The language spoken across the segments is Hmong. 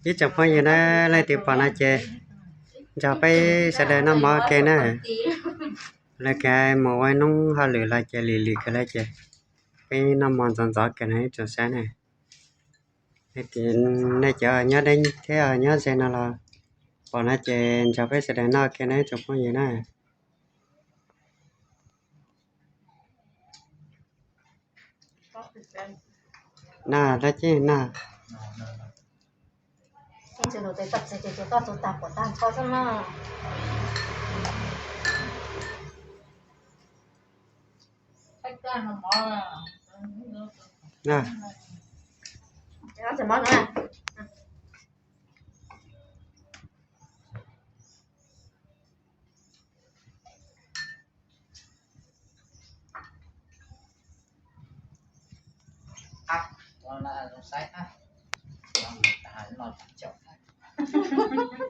Ib tsoom phooj ywg na, leej twg pom no ces nrog peb sawv daws noj mov ua ke na. Lawv kawg mus ua ib hnub hauj lwm los ces lim lim kawg lawm ces peb noj mov ntxov ntxov kawg no ib tsoom saib na. Ces nej cov nyob deb thiab nyob ze no los pom no ces nrog peb sawv daws noj ua ke na ib tsoom phooj ywg na. Na, dab tsi na?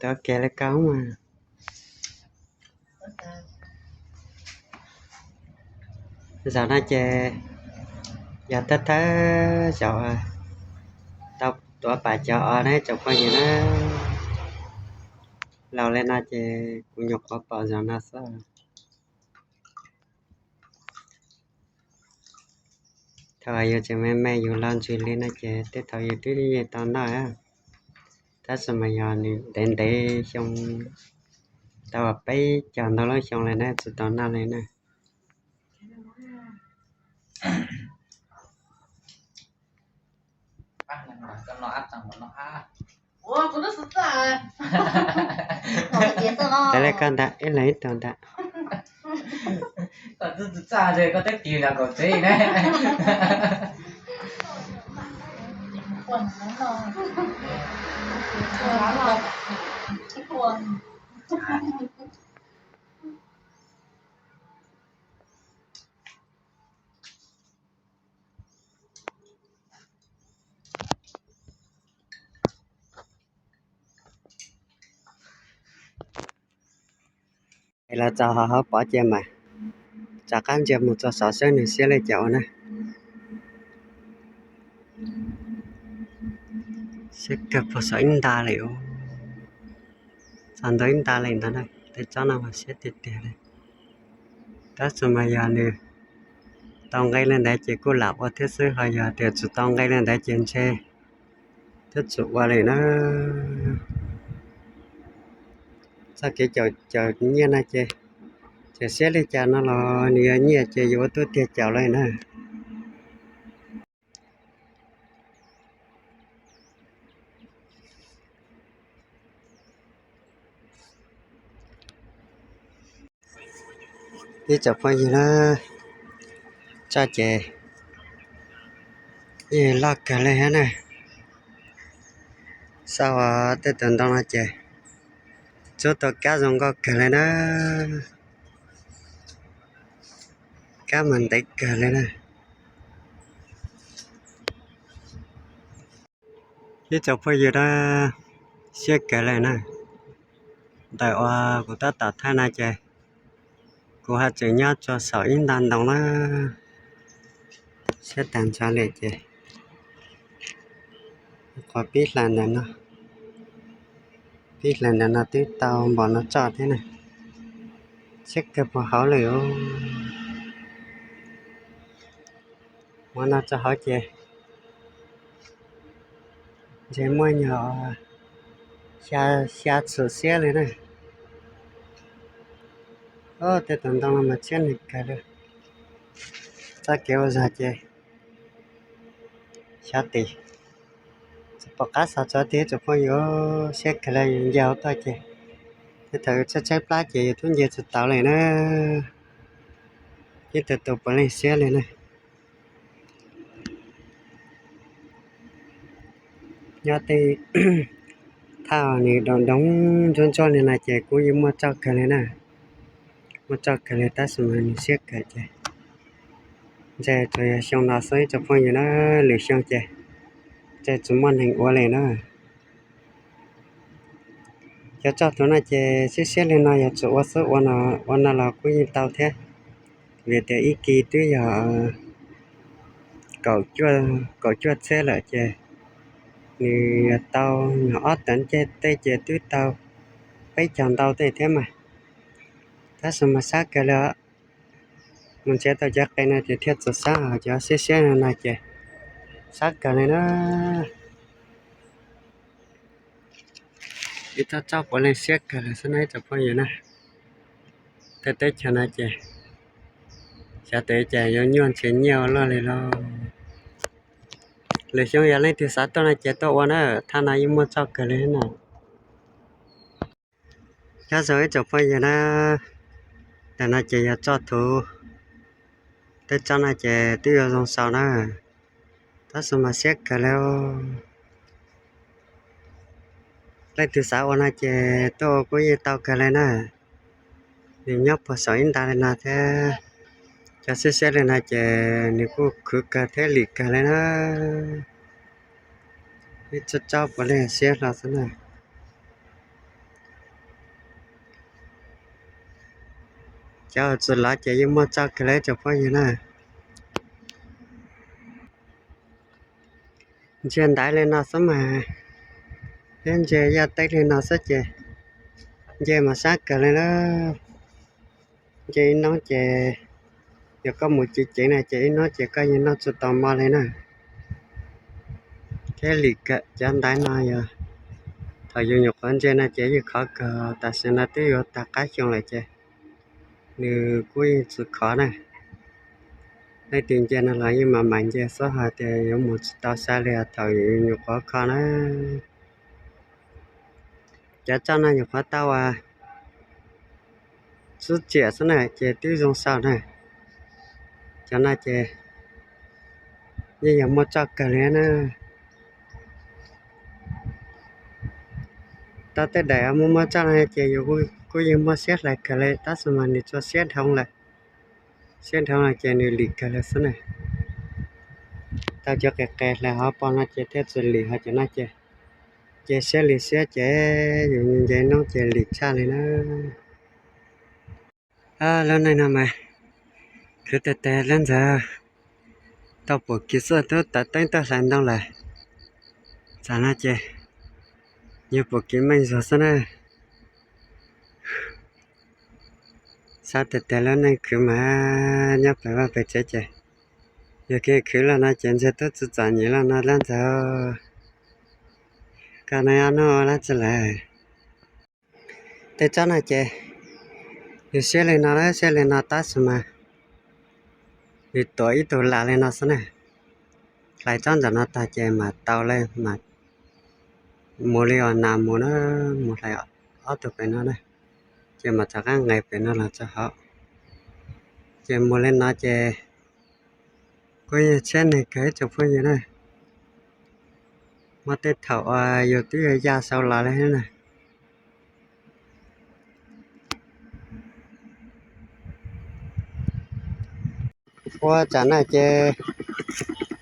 Tuav kiag li ko mas. Zaum no ces yog thawj thawj zaum tau tuav pam cov os na tsoom phooj ywg na. Laus li no ces kuv nyuam qhuav pom zaum no xwb. Thaum yus tseem me me yus los ntsws li no ces tej thaum yus twb yeej tau noj. Tab sis mas yog nws ntev ntev xyoo, tau peb caug ntau lub xyoo li na tsis tau noj li na. Tes li koj ntag, ib leeg ib tug ntag. Es los txog hauv pov ces mas rov qab ntsia mus txog saum seb nws siab li cas ua na. Siab kawg puag saum ib nta li. Txog ntua ib nta li ntawd na, tej tsob no mas siab tiag tiag li. Tab sis mas yog nws tau nqe li ntawd ces kuj lam ua thiab xwb, ho yog tias tsis tau nqe li ntawd ces ntshe twb tsis ua li na. Txoj kev caum nyiaj no ces txawm siab li cas no los nws yog nyiaj ces yuav ua tub tiag caum li na. Ib tsoom phooj ywg na, txoj ces yeej loj kawg li thiab na. Xauj tej tus ntoo no ces tsub tau kab zoo nkauj kawg li na. Kab mas ntev kawg li na. Ib tsoom phooj ywg na, siab kawg li na. Ntawm uas kuv tab tom thaij no ces kuv haj tseem nyob tsuas saum ib nta ntoo na. Siab tag nrho li ces qhov pib hlais ntawm no, pib hlais ntawm no twb tau npaum no tsoj thiab na. Siab kawg puag hauv li os. Ua no rau hauv ces ntshe muaj nyuag xya, xya txhum siab li na. Tej tus ntoo no mas siab nws kawg li. Txoj kev ua zog ces xyov tim, tsis pom qab xav txog tiag tsoom phooj ywg, siab kawg li. Yus nce hauv tuaj ces tej thaum tshaib tshaib plab ces yus twb nce tsis tau li na. Ib tug tus puav leej siab li na. Nyob tej thaj nws doom doom ntsuab ntsuab li no ces kuj yeej muaj tsoj kawg li na. Muaj tsoj kawg li tab sis mas nws siab kawg ces ntshe tsuas yog xyoo no xwb ib tsoom phooj ywg na, lwm xyoo ces ntshe tsis muaj neeg ua li na. Cov tsoj tus no ces siab siab li no yog tsuas ua xwb, ua no, ua no los kuj yeej tau thiab, vim tias ib kis twb yog kaum cuaj txhiab lawm ces Nws tau nyuag ob tawm ncej tej ces twb tau peb caug ntau tej thiab mas, tab sis mas sab kawg li os. Mus nrhiav tau cov qe no ces thiaj txaus sab, cov siab siab no ces sab kawg li na. Ib tsob tsob puav leej siab kawg li xwb na ib tsoom phooj ywg na. Tej teb chaws no ces xyov tes cas yuav nyuaj nrhiav nyiaj ua luaj li lauj. Lwm xyoo yog leej twg xav tuaj no ces tuaj ua na, thaj no yeej muaj txoj kawg li na. Nyob zoo ib tsoom phooj ywg na, ntawm no ces yog txoj thuv, tej tsob no ces twb yuav zoo sau na, tab sis mas siab kawg li. Leej twg xav ua no ces tuaj ua kuj yeej tau kawg li na. Nws nyob puag saum ib nta li no thiab, cov siab siab li no ces nws kuj khwv kawg thiab lim kawg li na. Ib tsob tsob puav leej siab hlo xwb na. Cov uas tsis lov ces yeej muaj txoj kawg li tsoom phooj ywg na. Ntsia ntaiv li no xwb mas, thiab ntsia yaj teb li no xwb ces nce mas sab kawg li na. Nce ib hnub ces yog koj mus ceev ceev na ces ib hnub ces koj yeej noj tsis tau mov li na. Thiab lim kawg cov ntaiv no yog thaum yus nyuam qhuav ntsia no ces yeej khov kawg, tam sim no twb yuav tag qab xyoo lawm ces nws kuj yeej tsis khov na. Leej twg nce no los yeej mam mam nce xwb, hais tias yuav mus tsis tau xa li thaum yus nyuam qhuav kho na. Cov tsob no nyuam qhuav tau uas xub tsiam xwb na ces twb zoo sau na. Cov no ces yeej yog muaj txoj kawg li na. Tau tej daim muaj muaj txoj no ces yus kuj yeej muaj siab hlais kawg li, tab sis mas nws tsuas siab dhau lawm. Siab dhau lawm ces nws lim kawg li xwb na. Tau cov qis qis hlais hauv paus no ces thiaj tsis lim, ho cov no ces nce siab li siab ces yus nce hnub ces lim tshaj li na. Lub neej no mas khwv tes tes lab ntxawg, tau pum kiv xwb twb tawm teeb tuaj hlais ntoo lawm. Tam no ces yus pum kiv meej zog xwb na. Xav tes tes lub neej khwv mas nyob pem vaj pem tsev ces yus kev khwv los no ces ntsia tub tsis txom nyem los no lab ntxawg. Koj no ob hnub ua dab tsi lawm? Tej tsob no ces nws siab li no, siab li no tab sis mas nws tuav ib tug lam li no xwb na. Hlais tsob ntawm no tag ces mam tau li mas mus li uas nas mus na, mus hlais ob tug pem no na, ces mam rov qab nqes pem no los tso hauv. Ces mus li no ces kuj yog tshiab neeg kawg ib tsoom phooj ywg na. Muaj tej thaum uas yus twb yuav ya sau los li na. Ua tsam no ces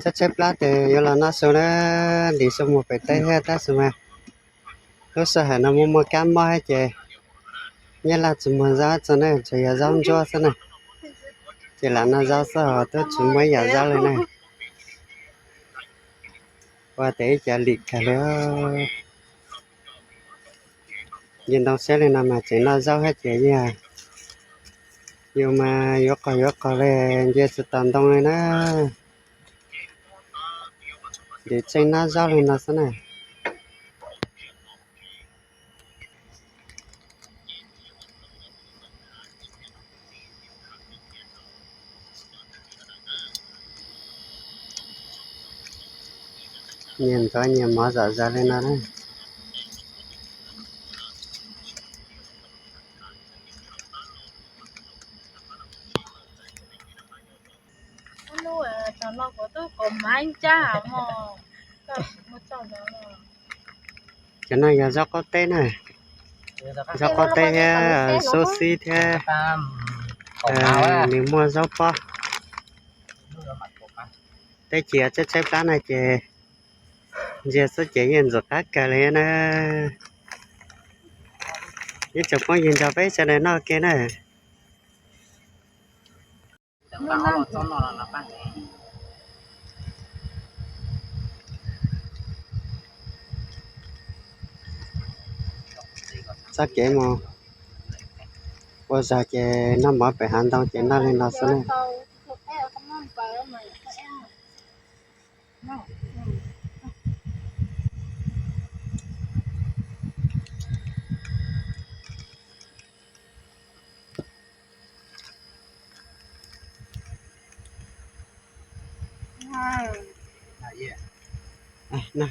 tshaib tshaib plab tes yuav los noj su na, ntim su mus pem teb thiab tab sis mas lub sij hawm no muaj muaj kab mob thiab ces nyab laj tsis muag zaub tso na, tsuas yog zaub ntsuab xwb na. Ces lam noj zaub xwb os, twb tsis muaj ib yam zaub li na. Ua tes ib co lim kawg li. Nce ntoo siab li no mas tseem noj zaub thiab ces yog yus mas yuav qog yuav qog li, nce tsis tau ntoo li na. Ntim tseej noj zaub li no xwb na. Nyias ntxov nyias mov zom zaws li no na. Cov no yog zaub qaub teb na, zaub qaub teb thiab xub xib thiab nws muaj zaub pob. Teb chaws tshaib tshaib plab no ces ntsia xwb ces yeej ntxim qab kawg li na. Ib tsoom phooj ywg nrog peb sawv daws noj ke na. Lub neej, Txoj kev mus ua zog ces noj mov pem hav ntoo ces noj li no xwb na.